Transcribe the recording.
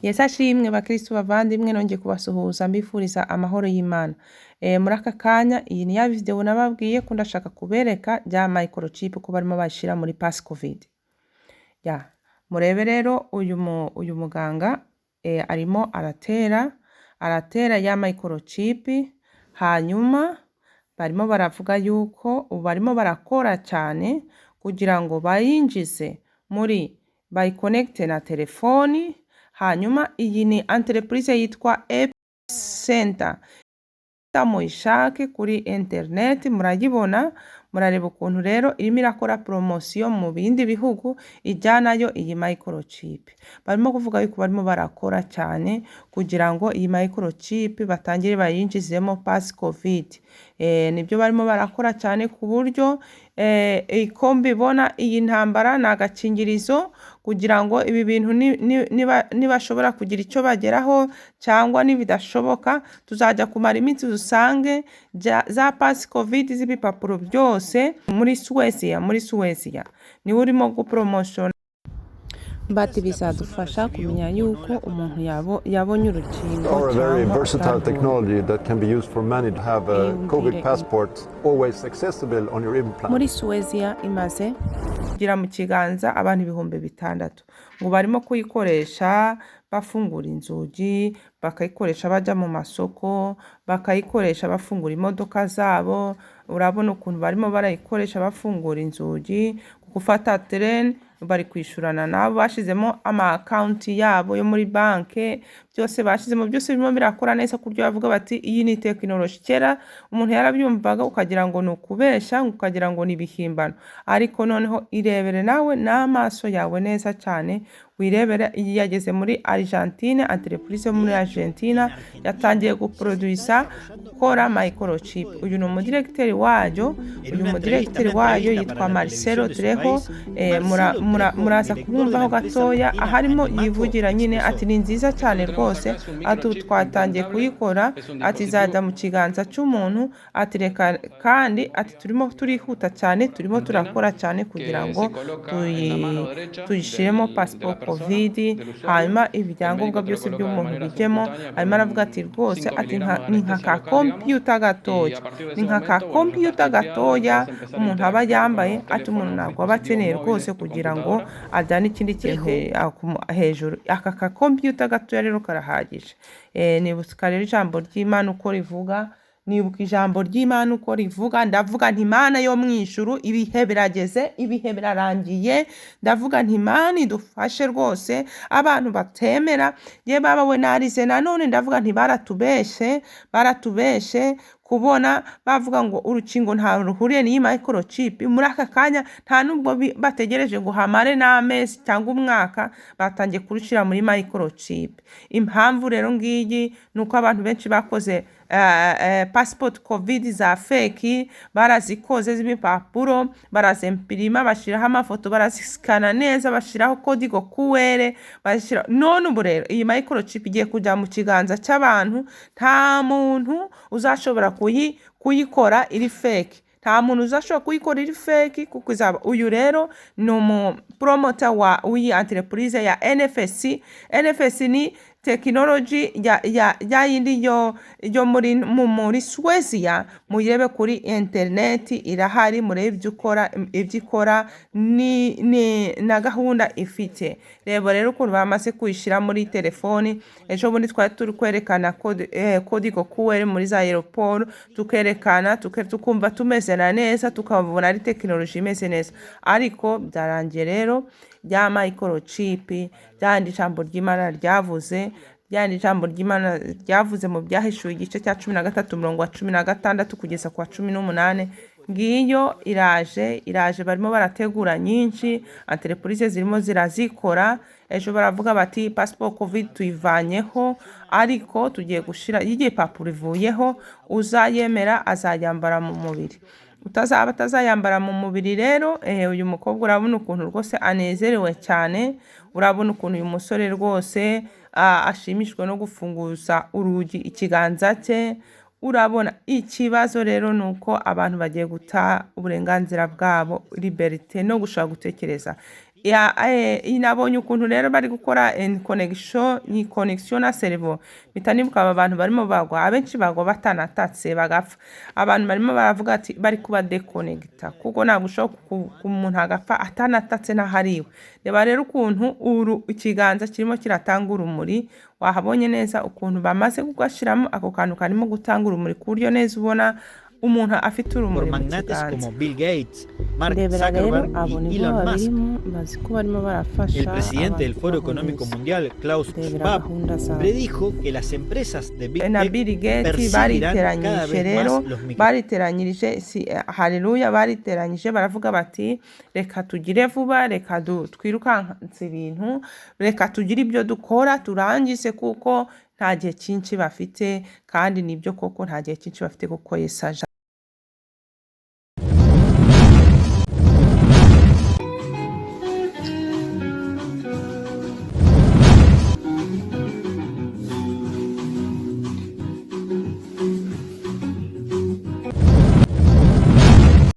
Yesu ashimwe bakristu bavandimwe, nongeye kubasuhuza mbifuriza amahoro y'Imana. Muri aka kanya iyi ni ya video nababwiye ko ndashaka kubereka rya microchip ko barimo bashyira muri pass covid. Ya, murebe rero uyu muganga arimo aratera ya microchip, hanyuma barimo baravuga yuko ubu barimo barakora cyane kugira ngo bayinjize muri bayikonekite na telefoni. Hanyuma iyi ni entreprise yitwa Epicenter, muyishake kuri internet murayibona. Murareba ukuntu rero irimo irakora poromosiyo mu bindi bihugu ijyanayo iyi microchip. Barimo kuvuga yuko barimo barakora cyane kugira ngo iyi microchip batangire bayinjizemo pass covid. Nibyo barimo barakora cyane ku buryo iko mbibona iyi ntambara ni agakingirizo kugira ngo ibi bintu nibashobora kugira icyo bageraho cyangwa nibidashoboka, tuzajya kumara iminsi dusange za pass covid z'ibipapuro byose muri Suweziya. Muri Suweziya niwe urimo gupromotion bati bizadufasha kumenya yuko umuntu yabonye urukingo are a very cyangwa versatile atarubonye. technology that can be used for many to have a COVID passport always accessible on your implant. Muri Suweziya imaze kugira mu kiganza abantu 6000, ngo barimo kuyikoresha bafungura inzugi, bakayikoresha bajya mu masoko, bakayikoresha bafungura imodoka zabo. Urabona ukuntu barimo barayikoresha bafungura inzugi, gufata train, bari kwishyurana nabo, bashyizemo ama account yabo yo muri banki, byose bashyizemo, byose birimo birakora neza ku buryo bavuga bati iyi ni tekinoloji. Kera umuntu yarabyumvaga ukagira ngo ni ukubeshya, ukagira ngo ni ibihimbano, ariko noneho irebere nawe n'amaso yawe neza cyane, wirebere. Iyi yageze muri Argentine, entreprise yo muri Argentina yatangiye guproduisa, gukora microchip. Uyu ni umudiregiteri wayo, uyu mudiregiteri wayo yitwa Marcelo Trejo. Muraza kumwumvaho gatoya aharimo yivugira nyine ati ni nziza cyane rwose, ati ubu twatangiye kuyikora, ati izajya mu kiganza cy'umuntu, ati reka kandi ati turimo turihuta cyane, turimo turakora cyane kugira ngo tuyishyiremo passport covid, hanyuma ibyangombwa byose by'umuntu bijyemo. Arimo aravuga ati rwose ati ni nka ka kompiyuta gatoya, ni nka ka kompiyuta gatoya umuntu aba yambaye, ati umuntu ntabwo aba akeneye rwose kugira ngo ajyane ikindi kintu hejuru. Aka ka kompiyuta gatoya rero karahagije. Nibuka rero ijambo ry'Imana uko rivuga, nibuka ijambo ry'Imana uko rivuga, ndavuga nti Imana yo mu ijuru, ibihe birageze, ibihe birarangiye. Ndavuga nti Imana idufashe rwose, abantu batemera ye baba we narize nanone. Ndavuga nti baratubeshe, baratubeshe kubona bavuga ngo urukingo nta ruhuriye n'iyi microchip. Muri aka kanya nta nubwo bategereje ngo hamare n'amezi cyangwa umwaka, batangiye kurushyira muri microchip. Impamvu rero ngiyi ni uko abantu benshi bakoze passport covid za fake, barazikoze z'ibipapuro, barazempirima, bashyiraho amafoto, barazisikana neza, bashyiraho código QR, bashyira. None ubu rero iyi microchip igiye kujya mu kiganza cy'abantu, nta muntu uzashobora kuyikora iri fake, nta muntu uzashobora kuyikora iri fake kuko izaba. Uyu rero ni umupromota wa w'iyi entreprise ya NFC. NFC ni tekinoloji ya yindi yo muri Suweziya. Muyirebe kuri interineti irahari, murebe ibyo ukora, ibyo ikora ni na gahunda ifite. Reba rero ukuntu bamaze kuyishyira muri telefoni. Ejo bundi twari turi kwerekana código QR muri za aéroport, tukerekana tukumva tumeze na neza, tukabona ari tekinoloji imeze neza, ariko byarangiye rero rya microchip, ryandi ijambo ry'Imana ryavuze, ryandi ijambo ry'Imana ryavuze mu Byahishuwe igice cya 13 umurongo wa 16 kugeza ku wa 18, ngiyo iraje, iraje. Barimo barategura nyinshi, entreprise zirimo zirazikora. Ejo baravuga bati passport covid tuyivanyeho, ariko tugiye gushira y'igipapuro ivuyeho, uzayemera azayambara mu mubiri, utazaba atazayambara mu mubiri rero. Uyu mukobwa urabona ukuntu rwose anezerewe cyane, urabona ukuntu uyu musore rwose ashimishijwe no gufunguza urugi ikiganza cye. Urabona ikibazo rero ni uko abantu bagiye guta uburenganzira bwabo, liberté no gushobora gutekereza. Nabonye ukuntu rero bari gukora connection, ni connection na cerveau. Mpita nibuka aba bantu barimo bagwa, abenshi bagwa batanatatse bagapfa. Abantu barimo baravuga ati bari kuba déconnecta, kuko ntabwo ushobora umuntu agapfa atanatatse n'ahariwe. Reba rero ukuntu uru ikiganza kirimo kiratanga urumuri. Wahabonye neza ukuntu bamaze kugashyiramo ako kantu karimo gutanga urumuri, ku buryo neza ubona umuntu afite por urumuri mu magnates kiganza. como Bill Gates, Mark Ndebera rero Zuckerberg abo y nibo Elon Musk. babirimo, bazi ko barimo barafasha El presidente del abantu Foro Económico guhuza. Mundial, Klaus Ndebera Schwab, gahunda zabo. predijo que las empresas de Big Na Tech Bill Gates perseguirán cada bariteranyije vez rero más los micro bariteranyirije si haleluya, bariteranyije baravuga bati reka tugire vuba, reka twirukanse ibintu, reka tugire ibyo dukora turangize, kuko nta gihe cyinshi bafite. Kandi nibyo koko, nta gihe cyinshi bafite, kuko Yesu aje.